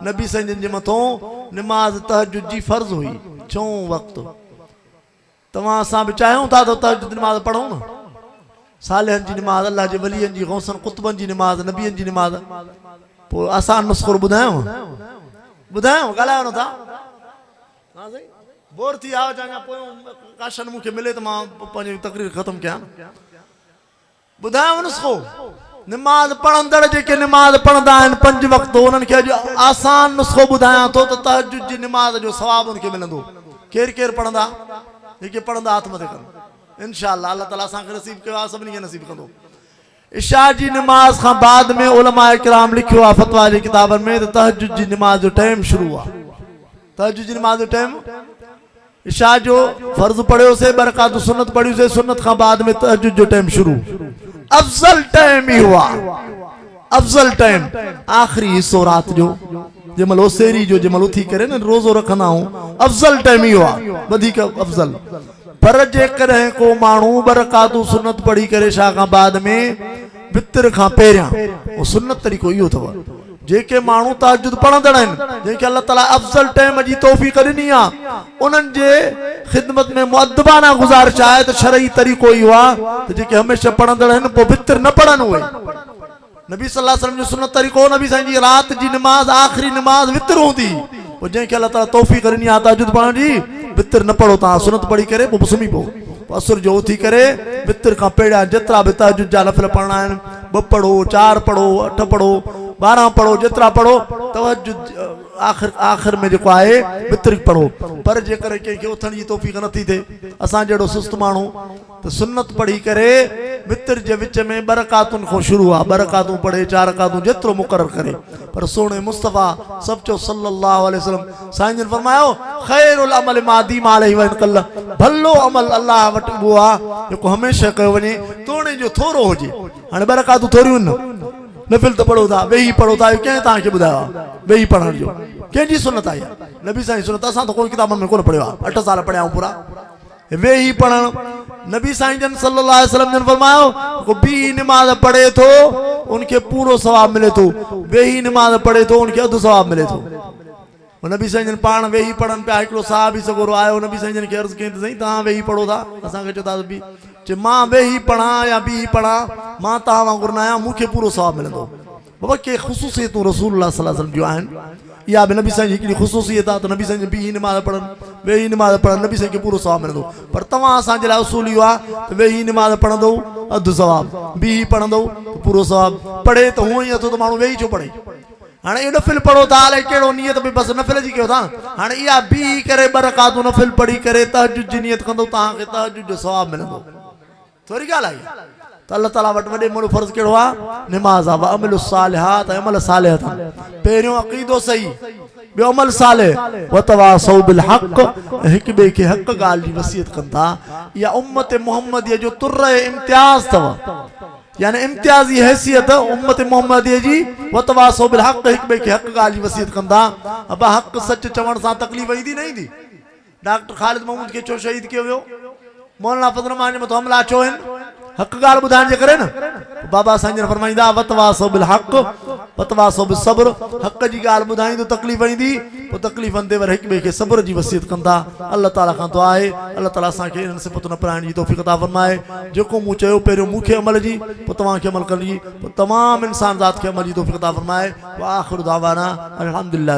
نبي سائين جن جي مٿون نماز تهجد جي فرض هئي، ڇهون وقت. توهان اسان به چاهيون ٿا ته تهجد نماز پڙهون نه. صالحن جي نماز، الله جي ولين جي، غوثن قطبن جي نماز، نبين جي نماز. پوء آسان نسخو ٻڌايانو؟ ٻڌايانو؟ ڳالهايو نه ٿا. ها سائين بور ٿي ويا آهيو اڃا پويون ڪاشن مون کي ملي ته مان پنهنجي تقرير ختم ڪيان. ٻڌايانو نسخو، نماز پڙهندڙ جيڪي نماز پڙهندا آهن پنج وقت انهن کي اڄ آسان نسخو ٻڌايان ٿو ته تهجد جي نماز جو ثواب ان کي ملندو. ڪير ڪير پڙهندا؟ جيڪي پڙهندا هٿ مٿي ڪن. انشاء الله الله تعالي اسان کي نصيب ڪيو آهي سڀني کي نصيب ڪندو. عشاء جي نماز کان بعد ۾ علماء ڪرام لکيو آهي فتويٰ جي ڪتابن ۾ ته تهجد جي نماز جو ٽائيم شروع آهي. تهجد جي نماز جو ٽائيم عشاء جو فرض پڙهيوسي ٻه رڪعتون سنت پڙهيوسي سنت کان بعد ۾ تهجد جو ٽائيم شروع افضل ٽائيم اهو آ افضل ٽائيم آخري حصو رات جو جنهن مهل اوسيري جو جنهن مهل اٿي ڪري نه روزو رکندا آهيون افضل ٽائيم اهو آ وڌيڪ افضل پر جيڪڏهن ڪو ماڻهو ٻه رڪعتون سنت پڙهي ڪري عشاء کان بعد ۾ وتر کان پهريان اهو سنت طريقو اهو اٿو جيڪي ماڻهو تهجد پڙهندڙ آهن، جن کي الله تعاليٰ افضل ٽيم جي توفيق ڏني آهي، انهن جي خدمت ۾ مؤدبانه گذارش آهي ته شرعي طريقو اهو آهي ته جيڪي هميشه پڙهندڙ آهن پوء وتر نه پڙهن اهي نبي صلي الله عليه وسلم جو سنت طريقو هو نبي سائين جي رات جي نماز آخري نماز وتر هوندي هئي پوء جنهن کي الله تعاليٰ توفيق ڏني آهي تهجد پڙهڻ جي وتر نه پڙهو توهان سنت پڙهي ڪري پوء سمهي پئو پوء عصر جو اٿي ڪري وتر کان پهريان جيترا به تهجد جا نفل پڙهڻا آهن ٻه پڙهو، چار پڙهو، اٺ پڙهو، 12 پڙهو، جيترا پڙهو تهجد آخر آخر ۾ جيڪو آهي وتر پڙهو پر جيڪڏهن ڪنهن کي اٿڻ جي توفيق نٿي ٿئي اسان جهڙو سست ماڻهو ته سنت پڙهي ڪري وتر جي وچ ۾ ٻه رڪعتن کان شروع آ ٻه رڪعتون پڙهي چار رڪعتون جيترو مقرر ڪري پر سهڻي مصطفيٰ سڀ چئو صلي الله عليه وسلم سائين جن فرمايو، خير العمل ما ديم عليه وان قل، ڀلو عمل الله وٽ اهو آ جيڪو هميشه ڪيو وڃي توڻي جو ٿورو هجي. هاڻي ٻه رڪعتون ٿوريون آهن نه، نفل ته پڙهو ٿا، ويهي پڙهو ٿا، اهو ڪنهن توهان کي ٻڌايو آ ويهي پڙهڻ جو؟ ڪنهن جي سنت آهي اها؟ نبي سائين جي سنت اسان ته ڪونه ڪتابن ۾ ڪونه پڙهيو آ، اٺ سال پڙهيا آهيون پورا. ويهي پڙهڻ، نبي سائين جن صلي الله عليه وسلم جن فرمايو، جيڪو بيهي نماز پڙهي ٿو ان کي پورو ثواب ملي ٿو، ويهي نماز پڙهي ٿو ان کي اڌ ثواب ملي ٿو. نبي سائين جن پاڻ ويهي پڙهن پيا، هڪڙو صحابي سڳورو آيو، نبي سائين جن کي عرض ڪيائين ته سائين توهان ويهي پڙهو ٿا، اسان کي چئو ٿا ته بيهي، چي مان ويهي پڙهان يا بيهي پڙهان، مان توهان وانگر نه آهيان، مون کي پورو ثواب ملندو. بابا ڪي خصوصيتون رسول الله صلي الله عليه وسلم جون آهن، اها به نبي سائين جي هڪڙي خصوصيت آهي ته نبي سائين جن بيهي نماز پڙهن، ويهي نماز پڙهن، نبي سائين کي پورو ثواب ملندو، پر توهان اسان جي لاء اصول اهو آهي ته ويهي نماز پڙهندؤ اڌ ثواب، بيهي پڙهندؤ ته پورو ثواب، پڙهي ته هونئن ئي اٿو ته ماڻهو ويهي ڇو پڙهي؟ هاڻي اهو نفل پڙهو ٿا الائي ڪهڙو نيت به بس نفل جي ڪيو ٿا هاڻي اها بيهي ڪري ٻه رڪعتون نفل پڙهي ڪري تهجد جي نيت ڪندو توهان کي تهجد جو ثواب ملندو ٿوري ڳالهه آهي ته الله تعالي وٽ وڏي مڙو فرض ڪهڙو آهي نماز آهي وعملوا الصالحات ۽ عمل صالح اٿن پهريون عقيدو صحيح ٻيو عمل صالح وتواصوا بالحق هڪ ٻئي کي حق ڳالهه جي وصيت ڪن ٿا اها امت محمديه جو طره امتياز اٿو يعني امتيازي حيثيت امت محمديه جي وتواصوا بالحق هڪ ٻئي کي حق ڳالهه جي وصيت ڪندا ابا حق سچ چوڻ سان تڪليف ايندي نه ايندي ڊاڪٽر خالد محمود کي ڇو شهيد ڪيو ويو مولانا فضل الرحمان جي مٿان حملا ڇو هن حق ڳالهه ٻڌائڻ جي ڪري نه بابا سائين جن فرمائيندا وتواصوا بالحق وتواصوا بالصبر حق جي ڳالهه ٻڌائيندو تڪليف ايندي پوء تڪليفن تي وري هڪ ٻئي کي صبر جي وصيت ڪندا الله تعالي کان دعا آهي الله تعالي اسان کي انهن صفتن اپنائڻ جي توفيق عطا فرمائي جيڪو مون چيو پهريون مون کي عمل جي پوء توهان کي عمل ڪرڻ جي پوء تمام انسان ذات کي عمل جي توفيق عطا فرمائي واخر دعوانا الحمدلله.